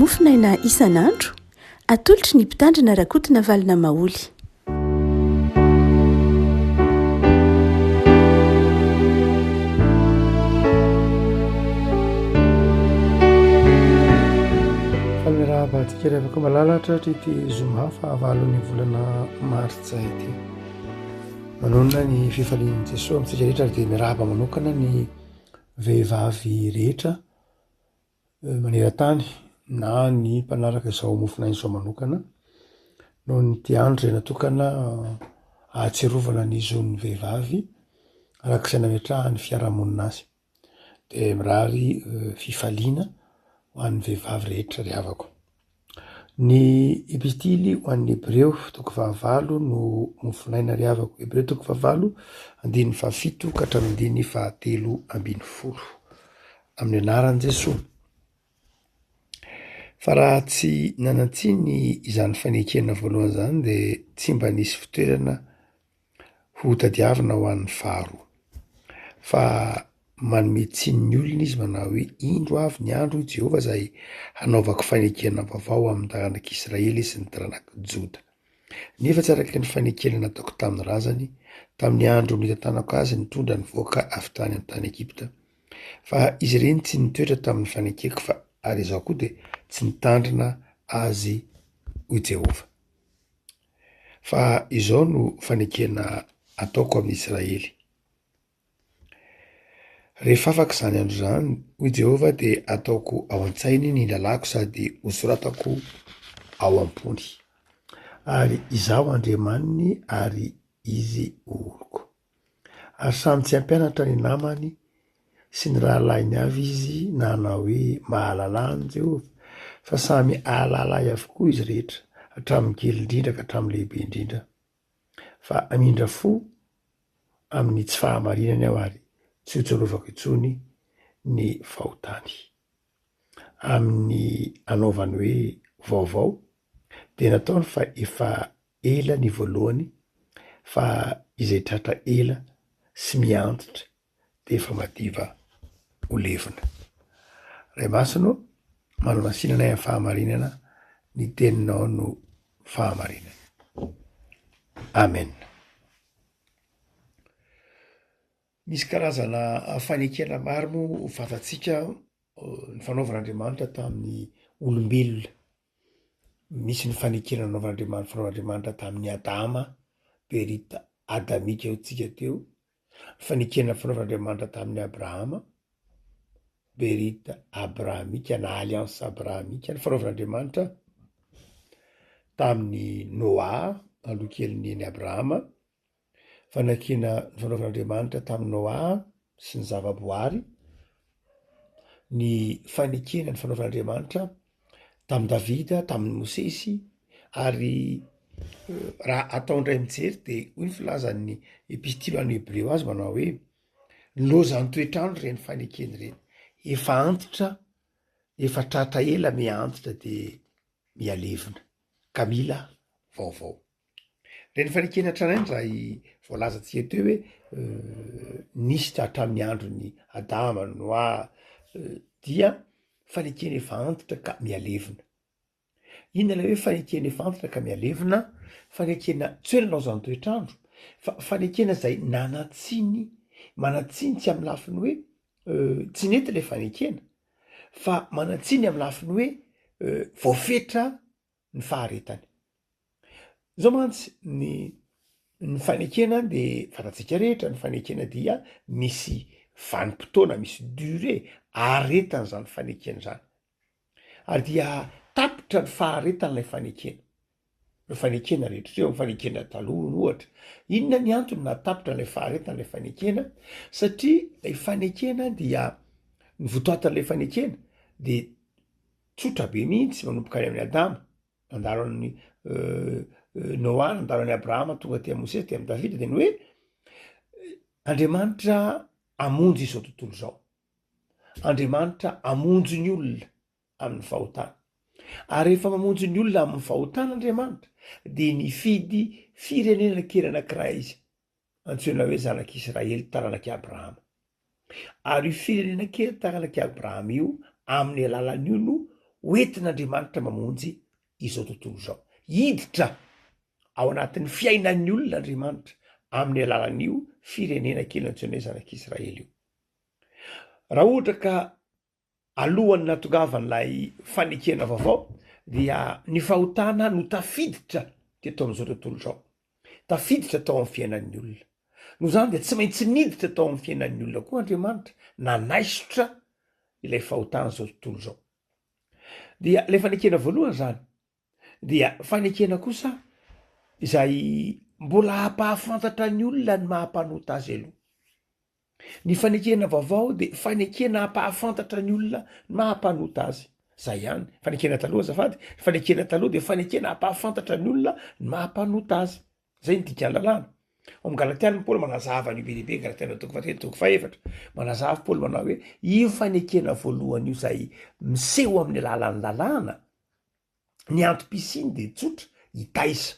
Mofonaina isan'andro, atolotry ny Mpitandrina Rakotonavalona Maholy. Faly miarahaba antsika ry havako malala hatratra ity zoma fahavalon'ny volana martsa ity. Manonona ny fifalian'i Jesoa amintsika rehetra ary dia miarahaba manokana ny vehivavy rehetra maneran-tany na ny mpanaraka izao mofonaina izao manokana noho ny ity andro izay natokana ahatsiarovana ny zon'ny vehivavy araka izay nametrahan'ny fiarahamonina azy. De mirary fifaliana ho an'ny vehivavy rehetra ry havako. Ny epistily ho an'ny Hebreo toko fahavalo no mofonaina ry havako. Hebreo toko fahavalo andininy fahafito ka hatramin'ny andininy fahatelo ambin'ny folo. Amin'ny anaran'i Jesoa. Fa raha tsy nanan-tsiny izany fanekena voalohany izany dia tsy mba nisy fitoerana ho tadiavina ho an'ny faharoa. Fa manome tsiny ny olona izy manao hoe, Indro avy ny andro, hoy Jehovah, izay hanaovako fanekena vaovao amin'ny taranak'Israely sy ny taranak'i Joda. Nefa tsy araka ny fanekena nataoko tamin'ny razany, tamin'ny andro nitantanako azy nitondra nivoaka avy tany an-tany Egypta. Fa izy ireny tsy nitoetra tamin'ny fanekeko fa ary izaho koa dia tsy nitandrina azy, hoy Jehovah. Fa izao no fanekena ataoko amin'i Israely, Rehefa afaka izany andro izany, hoy Jehovah, dia hataoko ao an-tsainy ny lalàko sady hosoratako ao am-pony. Ary Izaho Andriamaniny ary izy ho oloko. Ary samy tsy hampianatra ny namany sy ny rahalahiny avy izy na hanao hoe, Mahalala an'i Jehovah, fa samy hahalala ahy avokoa izy rehetra, hatramin'ny kely indrindra ka hatramin'ny lehibe indrindra. Fa hamindra fo amin'ny tsy fahamarinany aho ary tsy hotsarovako intsony ny fahotany. Amin'ny anaovany hoe vaovao, dia nataony fa efa ela ny voalohany, fa izay tratra ela sy miha-antitra dia efa madiva ho levona. Ray Masina ô, manamasina anay amin'ny fahamarinana, ny teninao no fahamarinana. Amen. Misy karazana fanekena maro moa fantatsika ny fanaovan'Andriamanitra tamin'ny olombelona. Misy ny fanekena nanaovan'Andriamanitra fanaovan'Andriamanitra tamin'i Adama, Berita adamika hoy tsika teo, Fanekena fanaovan'Andriamanitra tamin'i Abrahama, Berita abrahamika na Alliance abrahamika, ny fanaovan'Andriamanitra tamin'i Noa, aloha kelin'ny an'i Abrahama, fanekena nifanaovan'Andriamanitra tamin'i Noa sy ny zavaboary, ny fanekena nifanaovan'Andriamanitra tamin'i Davida, tamin'i Mosesy, ary raha atao indray mijery de hoy ny filazan'ny epistily ho an'ny Hebreo azy manao hoe, nilaozan'ny toetr'andro ireny fanekena ireny, efa antitra, efa tratra ela miha antitra de miha levona ka mila vaovao. Ireny fanekena tranainy raha i voalazantsika teo hoe nisy hatramin'ny andron'i Adama, Noa, dia fanekena efa antitra ka mihalevona. Inona ilay hoe fanekena efa antitra ka mihalevona? Fanekena tsy hoe nilaozan'ny toetr'andro fa fanekena izay nanan-tsiny, manan-tsiny tsy amin'ny lafiny hoe tsy nety ilay fanekena fa manan-tsiny amin'ny lafiny hoe voafetra ny faharetany. Zao mantsy ny ny fanekena de fantatsika rehetra ny fanekena dia misy vanim-potoana misy durée aharetany zany fanekena zany ary dia tapitra ny faharetan'ilay fanekena, ireo fanekena rehetra ireo, fanekena taloha ohatra, inona ny antony nahatapitra an'ilay faharetan'ilay fanekena? Satria ilay fanekena dia ny votoatin'ilay fanekena de tsotra be mihitsy manomboka any amin'i Adama, nandalo an'i Noa, nandalo an'i Abrahama, tonga aty amin'i Mosesy, aty amin'i Davida, de ny hoe Andriamanitra hamonjy izao tontolo izao, Andriamanitra hamonjy ny olona amin'ny fahotana, ary rehefa mamonjy ny olona amin'ny fahotana Andriamanitra de nifidy firenena kely anankiray izy antsoina hoe zanak'Israely taranak'i Abrahama. Ary io firenena kely taranak'i Abrahama io, amin'ny alalan'io no hoentin'Andriamanitra mamonjy izao tontolo izao. Hiditra ao anatin'ny fiainan'ny olona Andriamanitra amin'ny alalan'io firenena kely antsoina hoe zanak'Israely io. Raha ohatra ka alohan'ny nahatongavan'ilay fanekena vaovao dia ny fahotana no tafiditra teto amin'izao tontolo izao, tafiditra tao amin'ny fiainan'ny olona. Noho izany dia tsy maintsy niditra tao amin'ny fiainan'ny olona koa Andriamanitra, nanaisotra ilay fahotan'izao tontolo izao. Dia ilay fanekena voalohany izany dia fanekena kosa izay mbola hampahafantatra ny olona ny maha mpanota azy aloha. Ny fanekena vaovao dia fanekena hampahafantatra ny olona ny maha mpanota azy. Zay ihany. Fanekena taloha azafady, fanekena taloha dia fanekena hampahafantatra ny olona ny maha mpanota azy. Zay ny dikan'ny lalàna. Ao amin'ny Galatiana Paoly manazava an'io be dia be, Galatiana toko fahatelo toko fahefatra. Manazava Paoly manao hoe io fanekena voalohany io izay miseho amin'ny alalan'ny lalàna, Ny antom-pisiany dia tsotra, hitaiza,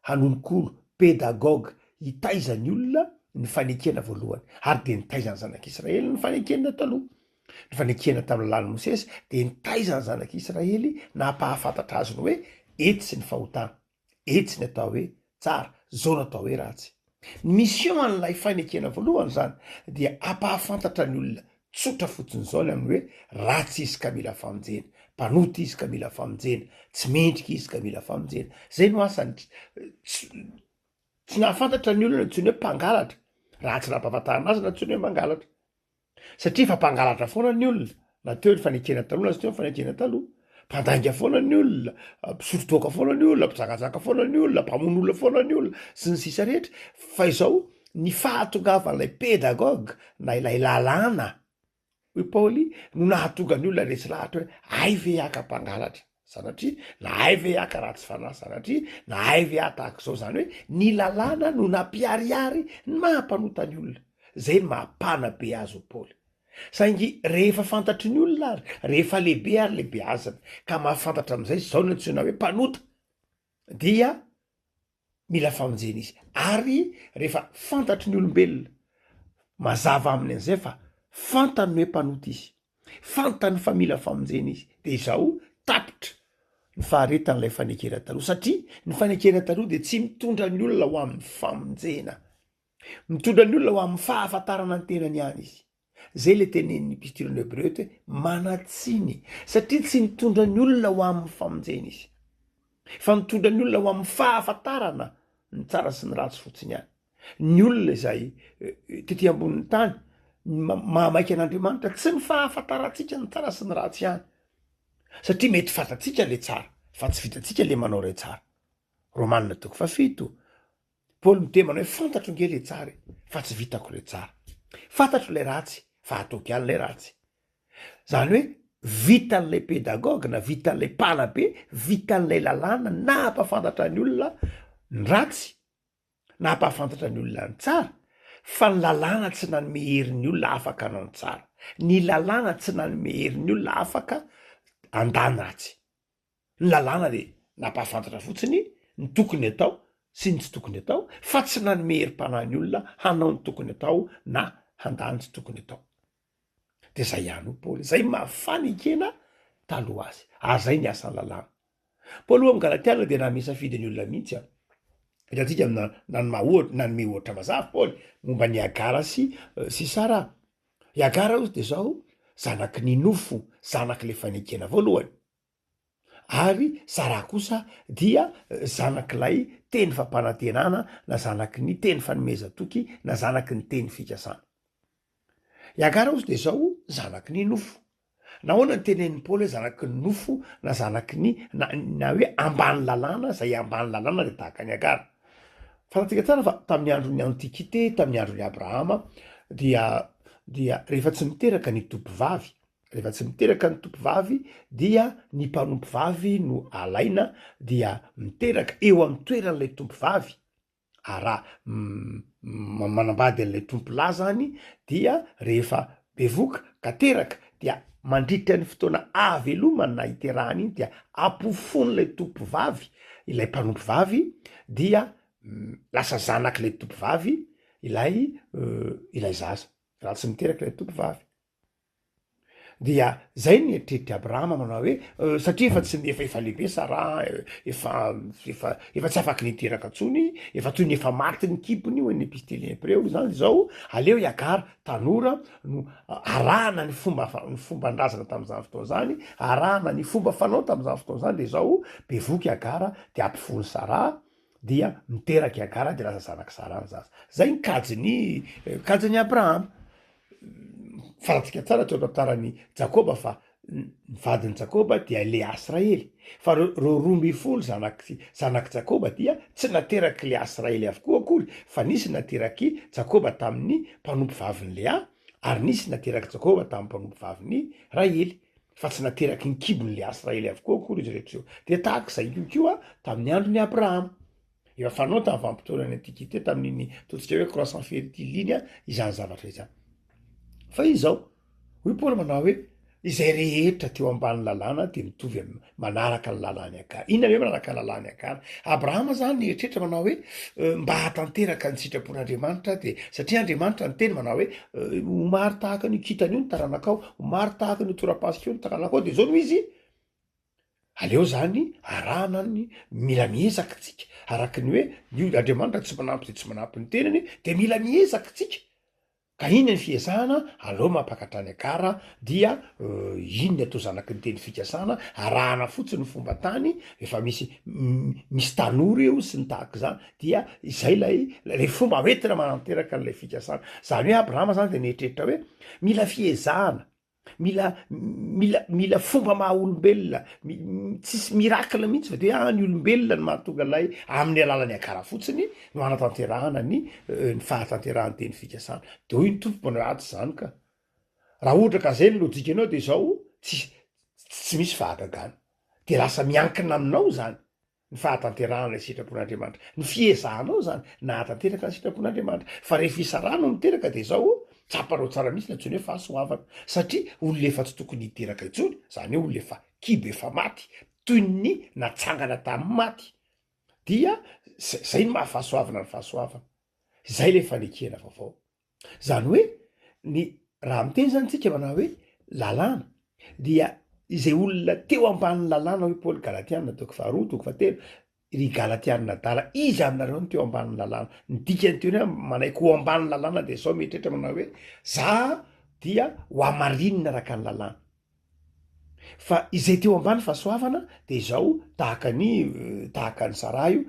hanolokolo, pédagogue, hitaiza ny olona ny fanekena voalohany, ary dia nitaiza ny zanak'Israely ny fanekena taloha. Ny fanekena tamin'ny lalàn'i Mosesy dia nitaiza ny zanak'Israely nampahafantatra azy ny hoe etsy ny fahotana. Etsy ny atao hoe tsara, zao no atao hoe ratsy. Ny mission an'ilay fanekena voalohany zany dia hampahafantatra ny olona tsotra fotsiny zao ny amin'ny hoe ratsy izy ka mila famonjena, mpanota izy ka mila famonjena, tsy mendrika izy ka mila famonjena. Zay no asany. Tsy nahafantatra ny olona antsoiny hoe mpangalatra, raha tsy nampahafantarina azy nantsoiny hoe mangalatra. Satria efa mpangalatra foana ny olona, na teo ny fanekena taloha na tsy teo ny fanekena taloha. Mpandainga foana ny olona, mpisotro toaka foana ny olona, mpijangajanga foana ny olona, mpamono olona foana ny olona, sy ny sisa rehetra. Fa izao, ny fahatongavan'ilay pédagogue na ilay lalàna, hoy Paoly, no nahatonga ny olona resy lahatra hoe hay ve aho ka mpangalatra? Sanatria, na hay ve aho ka ratsy fanahy? Sanatria, na hay ve aho tahaka izao? Izany hoe ny lalàna no nampiharihary ny maha mpanota ny olona. Izay no maha mpanabe azy ho Paoly. Saingy rehefa fantatry ny olona ary, rehefa lehibe ary lehibeazina, ka mahafantatra amin'izay izao no antsoina hoe mpanota, dia mila famonjena izy. Ary rehefa fantatry ny olombelona, mazava aminy an'izay fa fantany hoe mpanota izy, fantany fa mila famonjena izy, de izao tapitra ny faharetan'ilay fanekena taloha, satria ny fanekena taloha de tsy mitondra ny olona ho amin'ny famonjena, mitondra ny olona ho amin'ny fahafantarana ny tenany ihany izy. Zay le tenenin'ny Epistily Hebreo eto hoe manan-tsiny, satria tsy nitondra ny olona ho amin'ny famonjena izy, fa nitondra ny olona ho amin'ny fahafantarana ny tsara sy ny ratsy fotsiny ihany. Ny olona izay tety ambonin'ny tany, ny mahamaika an'Andriamanitra, tsy ny fahafantarantsika ny tsara sy ny ratsy ihany, satria mety fantatsika le tsara, fa tsy vitantsika le manao ilay tsara. Romana toko fahafito, Paoly miteny manao hoe fantatro nge le tsara e, fa tsy vitako le tsara. Fantatro le ratsy, fa ataoko ihany le ratsy. Zany hoe vitan'ilay pédagogue na vitan'ilay mpanabe, vitan'ilay lalàna nampahafantatra ny olona ny ratsy, nampahafantatra ny olona ny tsara, fa ny lalàna tsy nanome hery ny olona afaka hanao ny tsara. Ny lalàna tsy nanome hery ny olona afaka handà ny ratsy. Ny lalàna dia nampahafantatra fotsiny ny tokony atao sy ny tsy tokony atao fa tsy nanome herim-panahy ny olona hanao ny tokony atao na handà ny tsy tokony atao. Dia zay ihany hoy Paoly, zay maha fanekena taloha azy, ary zay ny asan'ny lalàna. Paoly hoy amin'ny Galatiana dia nanome safidy ny olona mihitsy an. Hitantsika na nanome ohatra, nanome ohatra mazava Paoly momba an'i Hagara sy sy Saraha. I Hagara hozy dia zao zanaky ny nofo, zanak'ilay fanekena voalohany. Ary Saraha kosa dia zanak'ilay teny fampanantenana na zanaky ny teny fanomezan-toky na zanaky ny teny fikasana. I Hagara ozy dia izao zanaky ny nofo. Nahoana no tenenin'i Paoly hoe zanaky ny nofo na zanaky ny na na hoe ambany lalàna, izay ambany lalàna dia tahaka an'i Hagara. Fantatsika tsara fa tamin'ny andron'ny Antikite, tamin'ny andron'i Abrahama dia dia rehefa tsy miteraka ny tompovavy Rehefa tsy miteraka ny tompovavy dia ny mpanompovavy no alaina dia miteraka eo amin'ny toeran'ilay tompovavy, ary raha manambady an'ilay tompolahy zany dia rehefa bevoka ka teraka dia mandritra ny fotoana ahavelomany na iterahany iny dia ampofoan'ilay tompovavy ilay mpanompovavy dia lasa zanak'ilay tompovavy ilay ilay zaza raha tsy miteraka ilay tompovavy. Dia zay ny eritreritr'i Abrahama manao hoe, satria efa tsy efa efa lehibe Saraha, efa efa efa tsy afaky niteraka intsony, efa toy ny efa maty ny kibony hoy ny epistily hebreo izany izao, aleo i Agara tanora no arahana ny fomba ny fomban-drazana tamin'izany fotoana izany, arahana ny fomba fanao tamin'izany fotoana izany, dia izao, bevohoka i Agara dia ampifohon'i Saraha, dia miteraka i Agara dia lasa zanak'i Saraha ny zaza. Zay ny kajin'i kajin'i Abrahama. Fantatsika tsara teo tantaran'i Jakoba fa ny vadin'i Jakoba dia Lea sy Rahely. Fa reo reo 12 zanak'i zanak'i Jakoba dia tsy naterak'i Lea sy Rahely avokoa akory fa nisy naterak'i Jakoba tamin'ny mpanompo vavin'i Lea ary nisy naterak'i Jakoba tamin'ny mpanompo vavin'i Rahely. Fa tsy nateraky ny kibon'i Lea sy Rahely avokoa akory izy rehetra ireo. Dia tahaka izay ihany koa tamin'ny andron'i Abrahama. Efa fanao tamin'ny vanim-potoanan'ny Antiquité, tamin'iny ataontsika hoe croissant fertile iny izany zavatra izany. Fa izao, hoy Paoly manao hoe, izay rehetra teo ambanin'ny lalàna dia mitovy amin'ny manaraka ny lalàn'i Agara. Inona hoe manaraka ny lalàn'i Agara? Abrahama zany nieritreritra manao hoe mba hahatanteraka ny sitrapon'Andriamanitra dia satria Andriamanitra niteny manao hoe ho maro tahaka an'io kintana io ny taranakao, ho maro tahaka an'io torapasika io ny taranakao, dia izao no izy, aleo zany arahana ny mila miezaka tsika, araka ny hoe ny Andriamanitra tsy manampy izay tsy manampy ny tenany dia mila miezaka tsika. Ka iny ny fiezahana, aleo mampakatra any gara dia iny ny atao zanaky ny teny fikasana, arahana fotsiny ny fomba tany, efa misy misy tanora eo sy ny tahaka izany, dia izay ilay ilay fomba hoentina mananteraka an'ilay fikasana. Zany hoe Abrahama zany dia nieritreritra hoe mila fiezahana, Mila mila mila fomba maha olombelona, tsisy miracle mihitsy fa de hoe ny olombelona no mahatonga ilay amin'ny alalan'ny Agara fotsiny no hanatanterahana ny ny fahatanterahan'ny teny fikasana. De hoy ny Tompo manao hoe ah tsy zany ka. Raha ohatra ka zay ny lojikanao de izao tsisy tsy misy fahagagana. De lasa miankina aminao zany. ny fahatanterahana ilay sitrapon'Andriamanitra. Ny fiezahanao izany nahatanteraka ny sitrapon'Andriamanitra. Fa rehefa i Saraha no miteraka dia izao, tsapanao tsara mihitsy ny antsoiny hoe fahasoavana. Satria olona efa tsy tokony hiteraka intsony, izany hoe olona efa kibo efa maty, toy ny natsangana tamin'ny maty. Dia izay no maha fahasoavana ny fahasoavana. Izay ilay fanekena vaovao. Zany hoe ny raha miteny zany tsika manao hoe lalàna dia izay olona teo ambanin'ny lalàna hoy Paoly Galatiana toko faharoa toko fahatelo, ry Galatiana adala iza aminareo no teo ambanin'ny lalàna? Ny dikan'ny teny hoe manaiky ho ambanin'ny lalàna dia zao mieritreritra manao hoe za dia ho hamarinina araka ny lalàna. Fa izay teo ambany fahasoavana dia izao tahaka ny tahaka an'i Saraha io,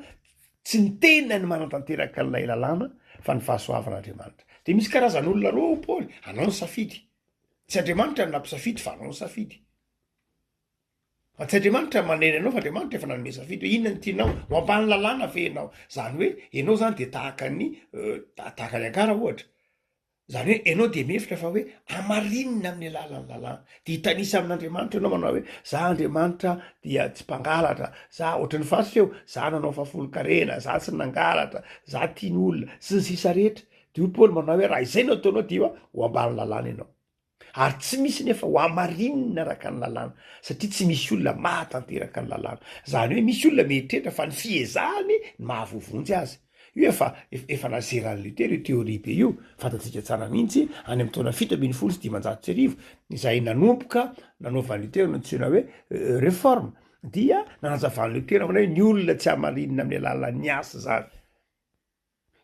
tsy ny tenany manatanteraka an'ilay lalàna fa ny fahasoavan'Andriamanitra. Dia misy karazan'olona roa hoy Paoly, anao ny safidy. Tsy Andriamanitra no nampisafidy fa anao ny safidy. Fa tsy Andriamanitra manery anao fa Andriamanitra efa nanome safidy hoe inona no tianao, ho ambany lalàna ve ianao? Izany hoe ianao izany dia tahaka ny tahaka an'i Agara ohatra. Izany hoe ianao dia mihevitra fa hoe hamarinina amin'ny alalan'ny lalàna. Dia hitanisa amin'Andriamanitra ianao manao hoe, za Andriamanitra dia tsy mpangalatra, za ohatran'ny fasika eo, za nanao fahafolon-karena, za tsy nangalatra, za tia ny olona, sy ny sisa rehetra. Dia hoy Paoly manao hoe raha izay no ataonao dia ho ambanin'ny lalàna ianao. Ary tsy misy nefa ho hamarinina araka ny lalàna, satria tsy misy olona mahatanteraka ny lalàna. Izany hoe misy olona mieritreritra fa ny fiezahany no mahavoavonjy azy. Io efa efa nazeran'i Luther io théorie be io, fantatsika tsara mihitsy, any amin'ny taona 1517, izay nanomboka nanaovan'i Luther ny antsoina hoe réforme, dia nanazavan'i Luther hoe ny olona tsy hamarinina amin'ny alalan'ny asa izany.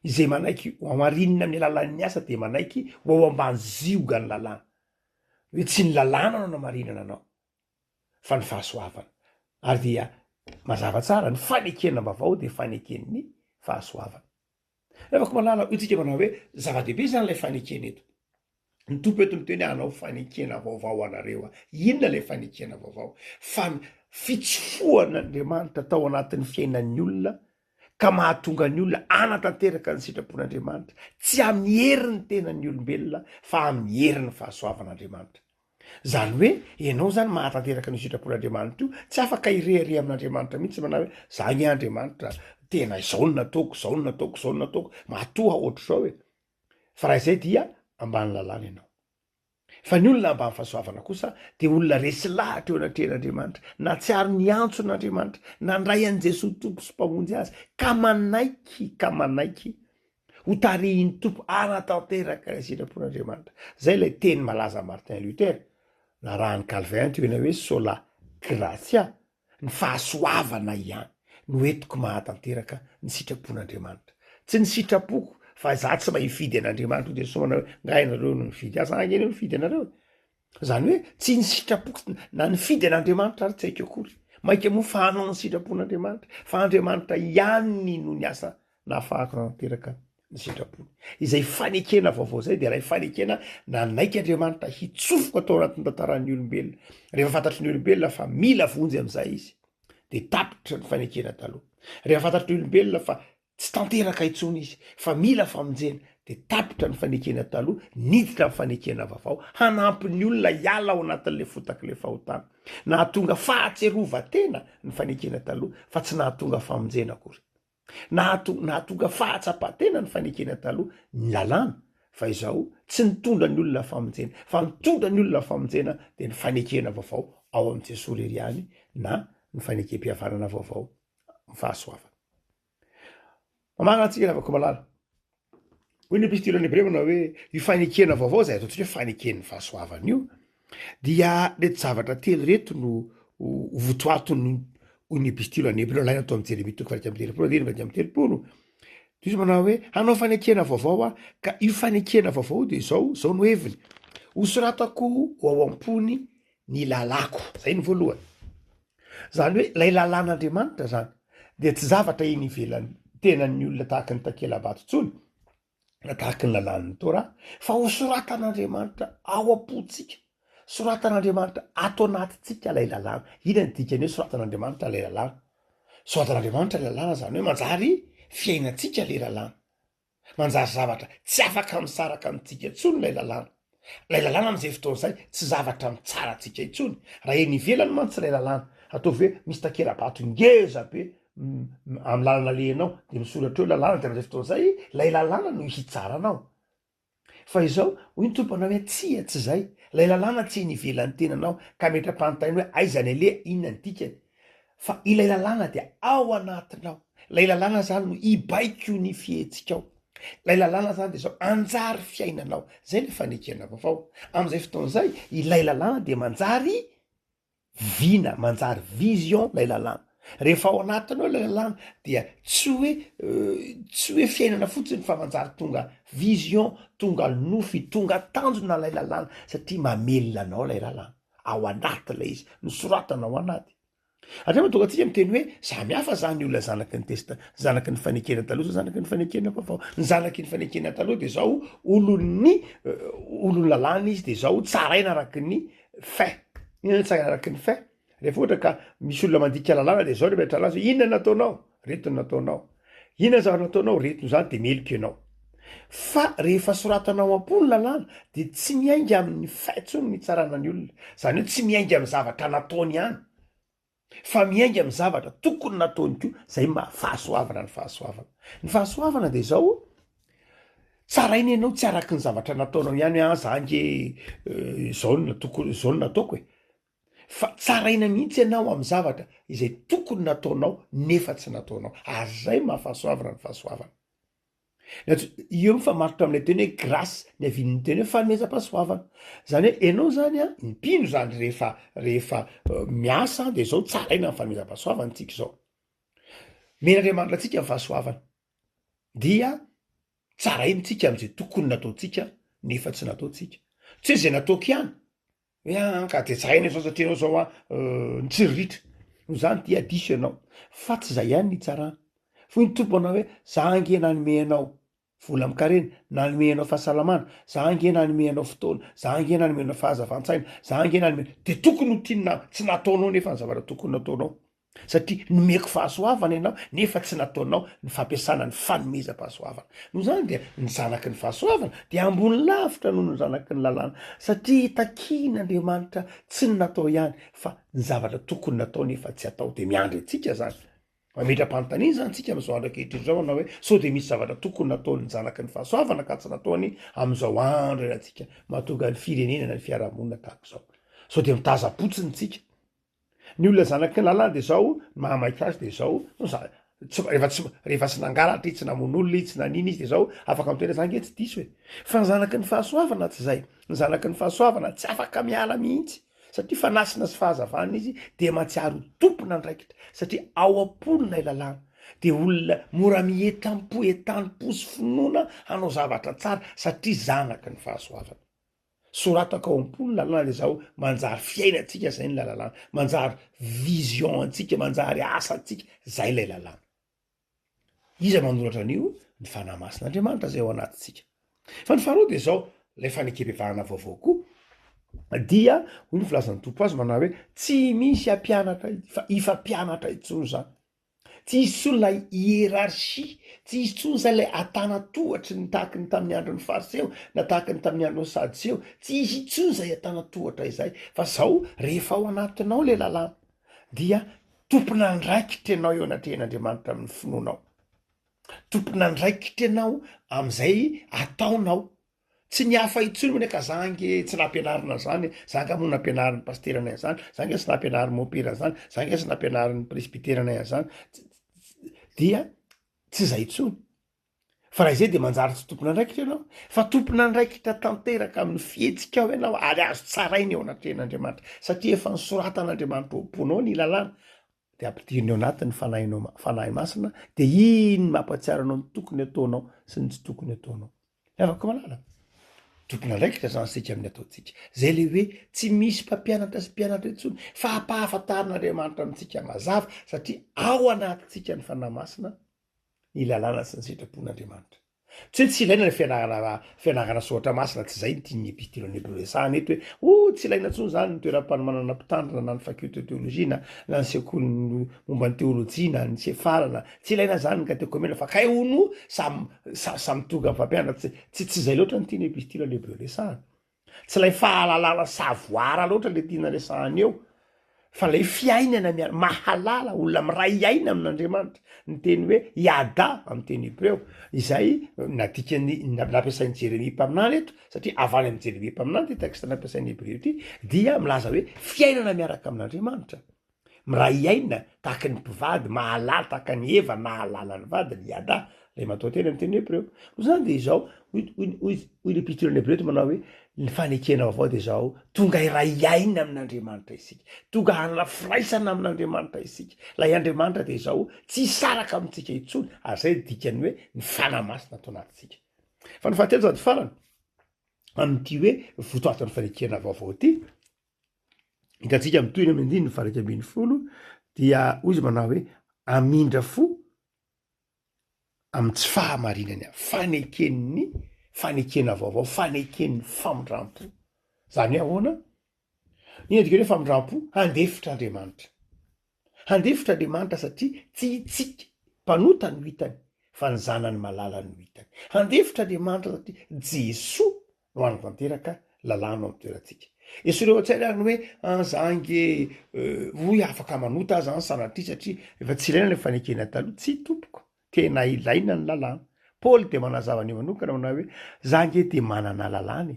Izay manaiky ho hamarinina amin'ny alalan'ny asa dia manaiky ho ao ambany ziogan'ny lalàna. Hoe tsy ny lalàna no anamarinana anao fa ny fahasoavana. Ary dia mazava tsara, ny fanekena vaovao dia faneken'ny fahasoavana. Ravako malala, hoy tsika manao hoe zava-dehibe izany ilay fanekena eto. Ny Tompo eto miteny hoe hanao fanekena vaovao ho anareo aho. Inona ilay fanekena vaovao? Fa ny fitsofohan'Andriamanitra tao anatin'ny fiainan'ny olona ka mahatonga ny olona hanatanteraka ny sitrapon'Andriamanitra, tsy amin'ny herin'ny tenan'ny olombelona fa amin'ny herin'ny fahasoavan'Andriamanitra. Izany hoe ianao izany mahatanteraka an'io sitrapon'Andriamanitra io, tsy afaka hirehareha amin'Andriamanitra mihitsy manao hoe za anie Andriamanitra tena izao no nataoko, izao no nataoko, izao no nataoko, matoa ohatr'izao e. Fa raha izay dia ambany lalàna ianao. Fa ny olona ambany fahasoavana kosa dia olona resy lahatra eo anatrehan'Andriamanitra, nahatsiaro ny antson'Andriamanitra, nandray an'i Jesoa Tompo sy Mpamonjy azy, ka manaiky, ka manaiky ho tarihin'ny Tompo hanatanteraka ilay sitrapon'Andriamanitra. Izay ilay teny malaza Martin Luther. Narahan'i Calvin antsoina hoe sola gratia, ny fahasoavana ihany no entiko mahatanteraka ny sitrapon'Andriamanitra. Tsy ny sitrapoko fa za tsy mahay mifidy an'Andriamanitra hoy Jesoa manao hoe nga ianareo no mifidy ahy, za ange no mifidy anareo e. Zany hoe tsy ny sitrapoko na nifidy an'Andriamanitra ary tsy haiko akory. Mainka moa fa hanao ny sitrapon'Andriamanitra fa Andriamanitra ihany no niasa nahafahako nanatanteraka ny sitrapony. Izay fanekena vaovao izay dia ilay fanekena nanaiky Andriamanitra hitsofoka tao anatin'ny tantaran'ny olombelona. Rehefa fantatry ny olombelona fa mila vonjy amin'izay izy dia tapitra ny fanekena taloha. Rehefa fantatry ny olombelona fa tsy tanteraka intsony izy fa mila famonjena dia tapitra ny fanekena taloha, niditra ny fanekena vaovao hanampy ny olona hiala ao anatin'ilay fotak'ilay fahotana. Nahatonga fahatsiarovan-tena ny fanekena taloha fa tsy nahatonga famonjena akory. Nahato, nahatonga fahatsapan-tena ny fanekena taloha, ny lalàna, fa izao tsy nitondra ny olona famonjena, fa nitondra ny olona famonjena dia ny fanekena vaovao ao amin'i Jesoa irery ihany na ny fanekem-pihavanana vaovao amin'ny fahasoavana. Mamarana antsika ry havako malala. Hoy ny Epistolan'ny Hebreo manao hoe io fanekena vaovao izay ataontsika hoe faneken'ny fahasoavana io dia reto zavatra telo ireto no ho votoatony hoy ny Epistolan'ny Hebreo alaina tao amin'ny Jeremia toko faha-31 andininy faha-31. Dia izy manao hoe hanao fanekena vaovao aho ka io fanekena vaovao io dia izao, izao no heviny, hosoratako ho ao am-pony ny lalàko. Izay no voalohany. Izany hoe ilay lalàn'Andriamanitra izany dia tsy zavatra eny ivelan'ny tenan'ny olona tahaka ny takela-bato intsony na tahaka ny lalàn'ny Torah fa ho soratan'Andriamanitra ao am-pontsika. Soratan'Andriamanitra ato anatintsika ilay lalàna. Inona ny dikan'ny hoe soratan'Andriamanitra ilay lalàna? Soratan'Andriamanitra ilay lalàna izany hoe manjary fiainantsika ilay lalàna. Manjary zavatra tsy afaka misaraka amintsika intsony ilay lalàna. Ilay lalàna amin'izay fotoana izay tsy zavatra mitsara antsika intsony. Raha eny ivelany mantsy ilay lalàna, ataovy hoe misy takela-bato ngeza be amin'ny lalana alehanao dia misoratra eo lalàna dia amin'izay fotoana izay ilay lalàna no hitsara anao. Fa izao, hoy ny Tompo anao hoe tsia tsy izay, ilay lalàna tsy eny ivelan'ny tenanao ka ametra-panontaniana hoe aiza ny aleha, inona ny dikany. Fa ilay lalàna dia ao anatinao. Ilay lalàna zany no hibaiko ny fihetsikao. Ilay lalàna zany dia zao, anjary fiainanao. Zay le fanekena vaovao. Amin'izay fotoana izay, ilay lalàna dia manjary vina, manjary vision ilay lalàna. Rehefa ao anatinao ilay lalàna dia tsy hoe tsy hoe fiainana fotsiny fa manjary tonga vision, tonga nofy, tonga tanjona ilay lalàna satria mamelona anao ilay lalàna. Ao anaty ilay izy, nosoratana ao anaty. Hatreo mahatonga antsika miteny hoe samy hafa zany olona zanaky ny testa, zanaky ny fanekena taloha sy zanaky ny fanekena vaovao. Ny zanaky ny fanekena taloha de zao olon'ny olon'ny lalàna izy de zao tsaraina araky ny fait. Inona ny tsaraina araky ny fait? Rehefa ohatra ka misy olona mandika lalàna de zao ny ametrahana azy hoe inona ny nataonao? Reto ny nataonao. Inona ny zavatra nataonao? Reto zany de meloka ianao. Fa rehefa soratana ao am-po ny lalàna dia tsy miainga amin'ny fait intsony ny hitsarana ny olona. Izany hoe tsy miainga amin'ny zavatra nataony ihany fa miainga amin'ny zavatra tokony nataony koa, izay maha fahasoavana ny fahasoavana. Ny fahasoavana dia izao, tsaraina ianao tsy araky ny zavatra nataonao ihany hoe ah za ange izao no natoko, izao no nataoko e. Fa tsaraina mihitsy ianao amin'ny zavatra izay tokony nataonao nefa tsy nataonao. Ary izay maha fahasoavana ny fahasoavana. Eo mifamatotra amin'ilay teny hoe grâce niavian'ny teny hoe fanomezam-pahasoavana. Zany hoe ianao zany an, ny mpino zany rehefa rehefa miasa de zao tsaraina ny fanomezam-pahasoavana tsika izao. Omen'Andriamanitra antsika ny fahasoavana dia tsarainy tsika am'zay tokony nataontsika nefa tsy nataontsika. Tsy hoe zay nataoko ihany Hoe aa ka de tsaraina izao satria ianao zao an nitsiriritra. Noho izany dia diso ianao. Fa tsy izay ihany ny hitsarana. Fa hoy ny Tompo manao hoe, za ange nanome anao vola amin-karena, nanome anao fahasalamana, za ange nanome anao fotoana, za ange nanome anao fahazavan-tsaina, za ange nanome, de tokony ho tiana, tsy nataonao nefa ny zavatra tokony nataonao. Satria nomeko fahasoavana ianao nefa tsy nataonao ny fampiasana ny fanomezam-pahasoavana. Noho izany dia ny zanaky ny fahasoavana dia ambony lavitra noho ny zanaky ny lalàna, satria takian'Andriamanitra tsy ny natao ihany fa ny zavatra tokony natao nefa tsy atao. Dia miandry antsika izany. Mametra-panontaniana izany isika amin'izao andro ankehitriny izao manao hoe sao dia misy zavatra tokony nataon'ny zanaky ny fahasoavana ka tsy nataony amin'izao andro iainantsika mahatonga ny firenena na ny fiarahamonina tahaka izao. Sao dia mitazam-potsiny isika. Ny olona zanaky ny lalàna de zao, ny mahamaika azy de zao, tsy rehefa tsy rehefa tsy nangalatra izy, tsy namono olona izy, tsy nanina izy de zao afaka miteny hoe za nge tsy diso e! Fa ny zanaky ny fahasoavana tsy zay, ny zanaky ny fahasoavana tsy afaka miala mihitsy. Satria fanasina sy fahazavana izy dia mahatsiaro ho tompon'andraikitra satria ao am-pony ilay lalàna. Dia olona mora mientam-po, entanim-po sy finoana hanao zavatra tsara satria zanaky ny fahasoavana. Soratako ao am-po ny lalàna dia zao manjary fiainantsika zay ny lalàna, manjary vision antsika, manjary asantsika, zay ilay lalàna. Iza manoratra an'io? Ny Fanahy Masin'Andriamanitra izay ao anatintsika. Fa ny faharoa dia izao, ilay fanekempihavanana vaovao koa dia hoy ny filazan'ny Tompo azy manao hoe tsy misy hampianatra fa hifampianatra intsony izany. Tsy hisy intsony ilay hiérarchie, tsy hisy intsony izay ilay antanatohatry ny tahaky ny tamin'ny andron'ny Fariseo na tahaky ny tamin'ny andron'ny Sadoseo, tsy hisy intsony izay antanatohatra izay fa zao rehefa ao anatinao ilay lalàna dia tompon'andraikitra ianao eo anatrehan'Andriamanitra amin'ny finoanao. Tompon'andraikitra ianao amin'izay ataonao. Tsy ny hafa intsony moa ka za ange tsy nampianarina an'izany e, za angaha moa nampianarin'ny pasiteranay an'izany, za ange tsy nampianarin'ny mompera an'izany, za ange tsy nampianarin'ny presbyteranay an'izany, dia tsy izay intsony. Fa raha izay dia manjary tsy tompon'andraikitra ianao, fa tompon'andraikitra tanteraka amin'ny fihetsikao ianao ary azo tsaraina eo anatrehan'Andriamanitra, satria efa nosoratan'Andriamanitra ao am-ponao ny lalàna, dia ampidiriny ao anatin'ny fanahinao, Fanahy Masina, dia iny mampahatsiaro anao ny tokony ataonao sy ny tsy tokony ataonao. Ry havako malala, tompon'andraikitra izany isika amin'ny ataontsika. Izay ilay hoe tsy misy mpampianatra sy mpianatra intsony, fa ampahafantarin'Andriamanitra amintsika mazava, satria ao anatintsika ny Fanahy Masina, ny lalàna sy ny sitrapon'Andriamanitra. Tsy hoe tsy ilaina ny fianarana fianarana soratra masina, tsy izay ny tian'ny Epistily Hebreo resahana eto hoe oh tsy ilaina intsony izany ny toeram-panomanana mpitandrina na ny faculté de théologie na na ny sekoly momba ny teolojia na ny sefarana, tsy ilaina izany ny katekomena fa kay hono samy samy tonga mifampianatra, tsy tsy tsy izay loatra ny tian'ny Epistily Hebreo resahana. Tsy ilay fahalalana savoir loatra le tiana resahana eo fa ilay fiainana miara mahalala, olona miray aina amin'Andriamanitra. Ny teny hoe yada amin'ny teny hebreo izay nadikan'ny nampiasain'i Jeremia mpaminany eto satria avy any amin'i Jeremia mpaminany ity texte nampiasain'ny hebreo ity dia milaza hoe fiainana miaraka amin'Andriamanitra. Miray aina tahaka ny mpivady, mahalala tahaka an'i Eva nahalala ny vadiny, i Ada, ilay matoanteny amin'ny teny hebreo. Noho izany dia izao, hoy, hoy, hoy, hoy ny epistolon'ny Hebreo eto manao hoe, ny fanekena vaovao dia izao, tonga hiray aina amin'Andriamanitra isika, tonga hanana firaisana amin'Andriamanitra isika. Ilay Andriamanitra dia izao, tsy hisaraka amintsika intsony, ary izay ny dikan'ny hoe ny Fanahy Masina ato anatintsika. Fa ny fahatelo sady farany, amin'ity hoe votoatin'ny fanekena vaovao ity, hitantsika mitohy ny amin'ny andininy faha 11 dia hoy izy manao hoe hamindra fo amin'ny tsy fahamarinany avy, faneken'ny fanekena vaovao, faneken'ny famindram-po. Zany hoe ahoana? Inona dikany hoe famindram-po? Handefitra Andriamanitra. Handefitra Andriamanitra satria tsy itsika mpanota no hitany fa ny zanany malala no hitany. Handefitra Andriamanitra satria Jesoa no hanatanteraka lalàna ao amin'ny toerantsika. Esory ao an-tsaina ary ny hoe an za ange hoy afaka manota aho zany sanatria satria efa tsy ilaina ilay fanekena taloha. Tsia tompoko, tena ilaina ny lalàna. Paoly dia manazava an'io manokana manao hoe za ange dia manana lalàna e.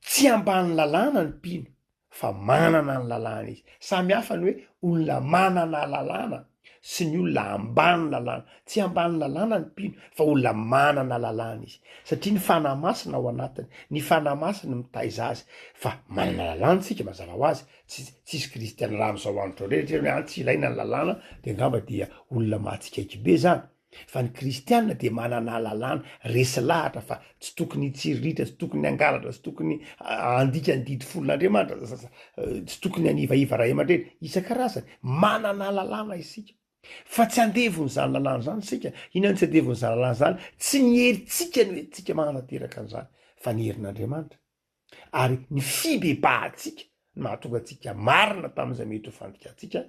Tsy ambany lalàna ny mpino fa manana ny lalàna izy. Samy hafa ny hoe olona manana lalàna sy ny olona ambany lalàna. Tsy ambany lalàna ny mpino fa olona manana lalàna izy. Satria ny Fanahy Masina ao anatiny, ny Fanahy Masina mitaiza azy. Fa manana lalàna isika mazava ho azy, tsy tsisy kristiana raha amin'izao andro izao indray hoe any tsy ilaina ny lalàna dia angamba dia olona mahatsikaiky be zany. Fa ny kristiana dia manana lalàna, resy lahatra fa tsy tokony hitsiriritra, tsy tokony hangalatra, tsy tokony handika ny didy folon'Andriamanitra, tsy tokony hanivaiva ray aman-dreny, isan-karazany. Manana lalàna isika. Fa tsy andevon'izany lalàna izany isika. Inona no tsy andevon'izany lalàna izany? Tsy ny herintsika no entintsika manatanteraka an'izany, fa ny herin'Andriamanitra. Ary ny fibebahantsika no mahatonga antsika marina tamin'izay mety ho fandikantsika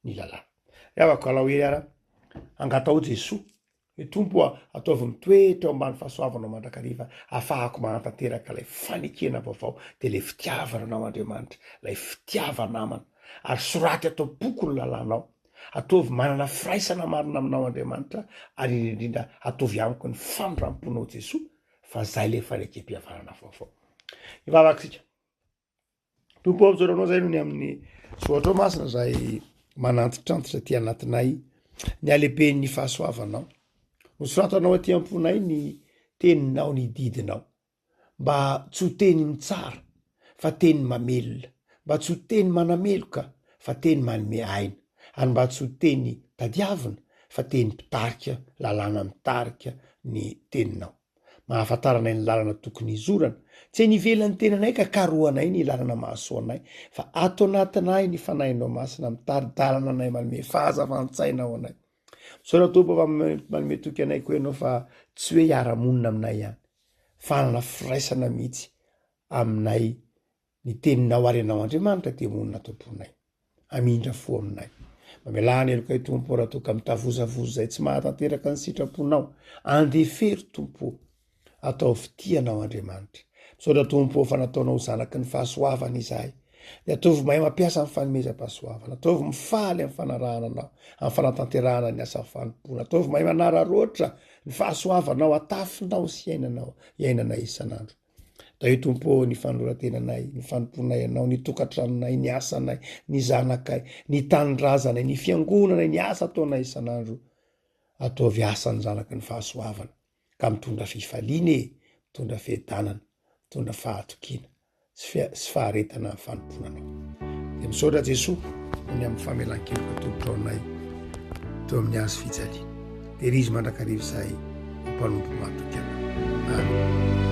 ny lalàna. Ry havako, alao hery ara, angataho Jesoa hoe Tompo a, ataovy mitoetra eo ambany fahasoavanao mandrakariva ahafahako manatanteraka ilay fanekena vaovao, dia ilay fitiavana anao Andriamanitra, ilay fitiava-namana. Ary soraty ato am-poko ny lalànao. Ataovy manana firaisana marina aminao Andriamanitra, ary indrindra indrindra ataovy amiko ny famindram-ponao Jesoa, fa zay le fanekem-pihavanana vaovao. Hivavaka isika. Tompo ô, misaotra anao zay noho ny amin'ny soatrao masina zay manantitrantitra aty anatinay ny halehiben'ny fahasoavanao. Nosoratanao aty am-ponay ny teninao, ny didinao, mba tsy ho teny mitsara fa teny mamelona. Mba tsy ho teny manameloka fa teny manome aina, ary mba tsy ho teny tadiavina fa teny mpitarika, lalàna mitarika ny teninao. Mahafantaranay ny lalana tokony hizorana. Tsy eny ivelan'ny tenanay ka karohanay ny lalana mahasoa anay, fa ato anatinay ny Fanahinao Masina mitari-dalana anay manome fahazavan-tsaina ho anay. Misaotra Tompo fa manome toky anay koa Ianao fa tsy hoe hiara-monina aminay ihany, fa hanana firaisana mihitsy aminay ny teninao ary Ianao Andriamanitra dia monina ato am-ponay. Hamindra fo aminay. Mamelà ny helokay Tompo raha toa ka mitavozavoza izay tsy mahatanteraka ny sitraponao. Andefero Tompo o. Ataovy tia Anao Andriamanitra. Misaotra Tompo o fa nataonao ho zanaky ny fahasoavana izahay. Dia ataovy mahay mampiasa ny fanomezam-pahasoavana. Ataovy mifaly amin'ny fanarahana Anao, amin'ny fanatanterahana ny asa fanompoana. Ataovy mahay manararaotra ny fahasoavanao atafinao sy iainanao, iainanay isan'andro. Tahio Tompo ô ny fanoloran-tenanay, ny fanompoanay Anao, ny tokantranonay, ny asanay, ny zanakay, ny tanindrazanay, ny fiangonanay, ny asa ataonay isan'andro. Ataovy asan'ny zanaky ny fahasoavana ka mitondra fifaliana e, mitondra fiadanana, mitondra fahatokiana sy faharetana ny fanompoana Anao. Dia misaotra Jesoa noho ny amin'ny famelan-keloka atolotrao anay teo amin'ny hazo fijaliana. Tehirizo mandrakariva izahay ho mpanompo mahatoky Anao. Amen.